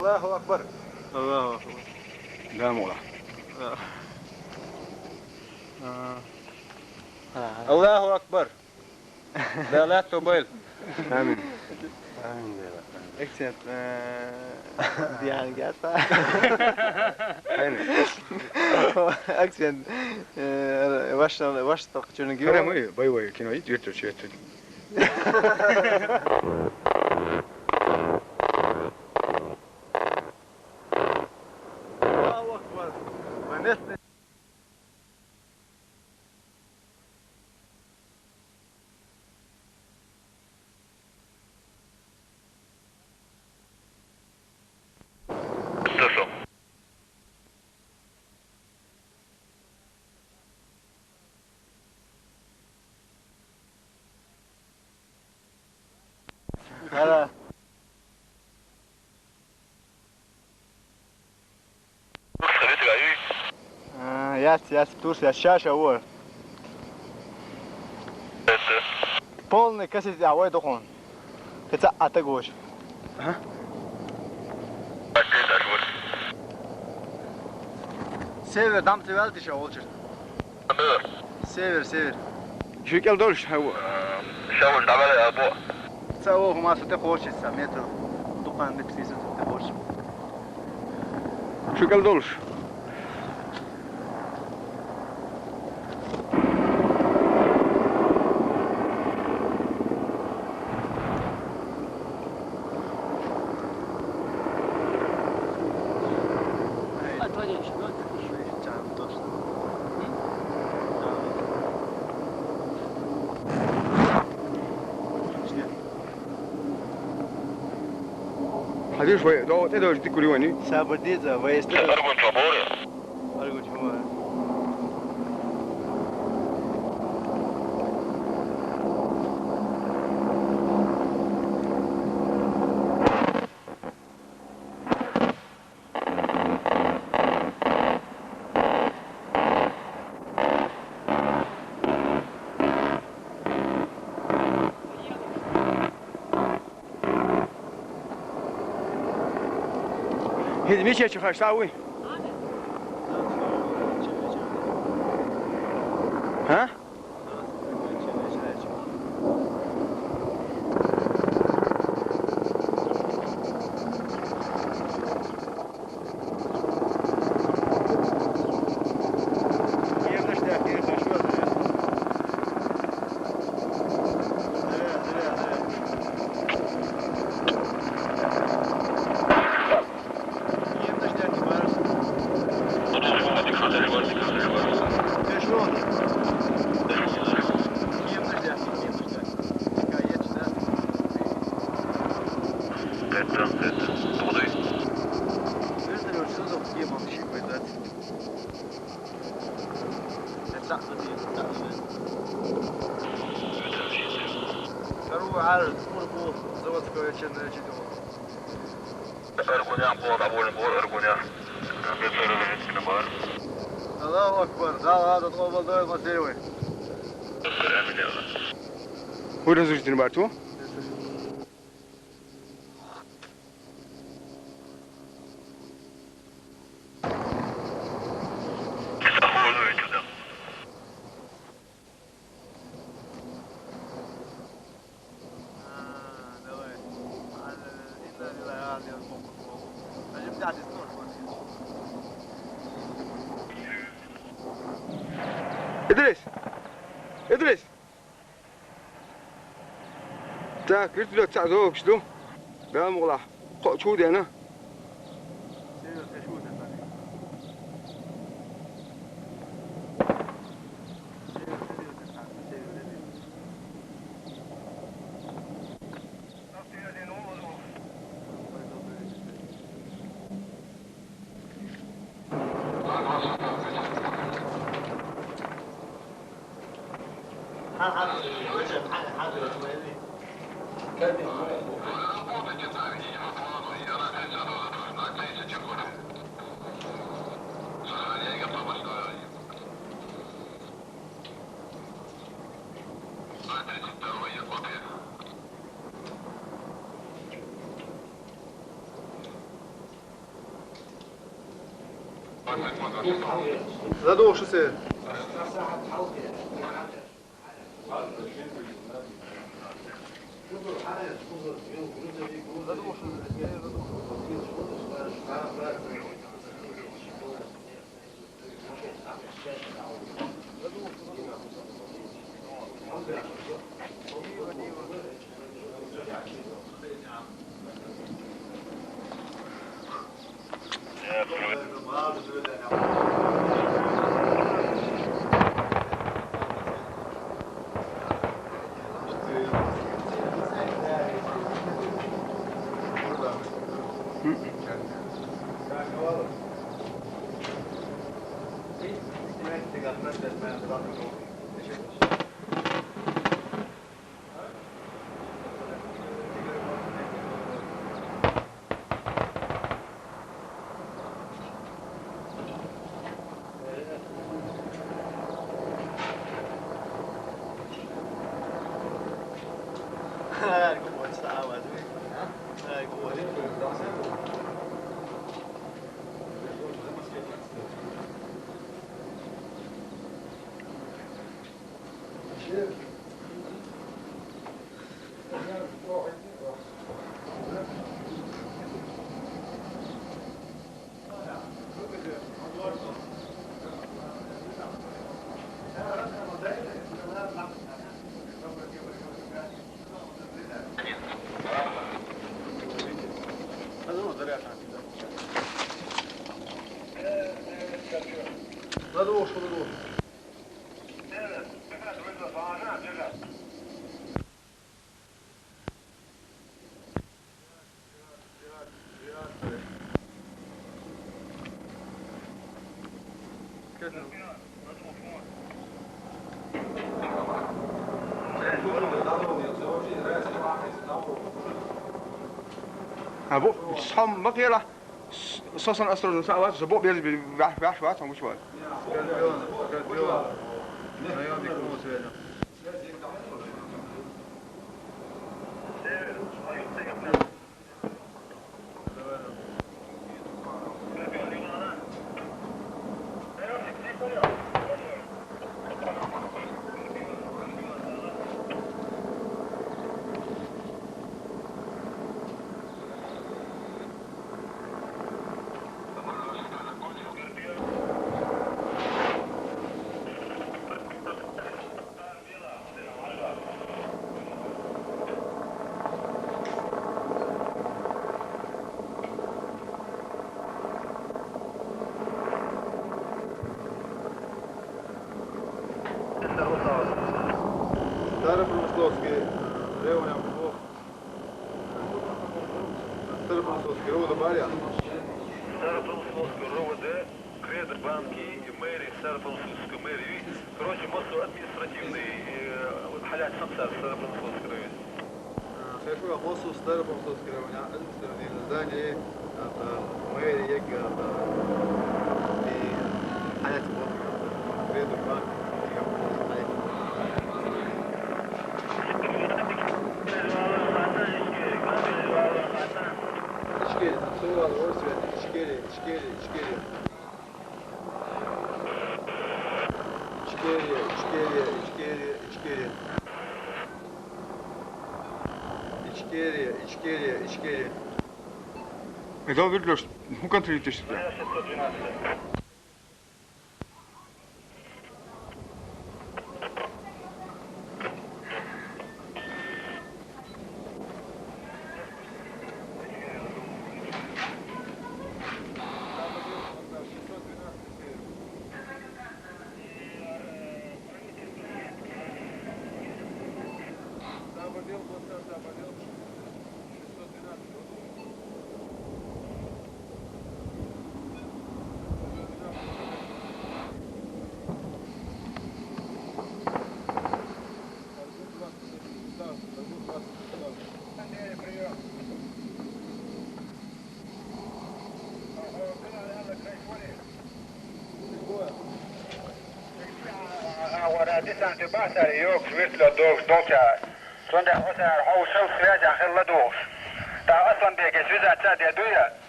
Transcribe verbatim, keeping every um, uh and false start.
Аллаху акбар. Аллаху акбар. Да, мола. А. А. Аллаху акбар. Да, ла тобел. Амин. Амин, да. Акцент, э, диян гата. Амин. Акцент, э, ваш, ваш так чёрный гио. Прямо боевое кино, и вертолёт, вертолёт. Аллаху акбар. Слышу. Ара. А, яц, яц, туш, яц, ща, ща, во. Полный косит, а, ой, дохон. Кыца атак воч. Ага. Север, дам, ты вялти, ща, волчер. Север, север. Шуькел долш, хау. Шавун давай, або. Цао хумасу те хочет, са метр. Дукан не псису те хочет. Шуькел долш. Отводящий, ну, это ещё. Хадиш вай, до, те дожди куривани. Сабрдиза, вай, сте. Аргун чоборе. Аргун чоборе. Хиз мича чухаш сави? А? Корова, а, курку, заводское, честное, честное. Эргунян, бо, доволен, бо, Эргунян. Аллаху акбар. Да, ладно, то был дой, Матвеевый. Вы разрушите на борту? Идрис! Идрис! Так, вертолёт цаӀ зогаш ду. Бела мукъла. Кхо чу дена. Задуши се. А бу сом ма кхера. Со сан осторожно, са вац, за бо берз би ваш вац, он гуч вац. Скорпион, скорпион. Наемник Мусвеля. Старопромысловский, э, район, я могу. Старопромысловский РОВД бар я. Старопромысловский РОВД, Кредо банки и мэрии, Старопромысловской мэрии. Короче, массу административный, э, хьалаьца хӀама цар Старопромысловский районе. А, хӀаьта массу Старопромысловский районе административный здание, а, мэрия, а, и хьалаьца вот, Кредо банк, и хьалаьца. Ичкери, Ичкери, Ичкери, Ичкери. Ичкери, Ичкери, Ичкери, Ичкери. Ичкери, Ичкери, Ичкери. Это он вертолёт. Ну, контролируйте себя. Десант бахьа йогуш вертолёт догуш долча. Цундела хӀусар хьовсал связь хилла духуш. ТӀаккха Асланбеке связаться де дуя?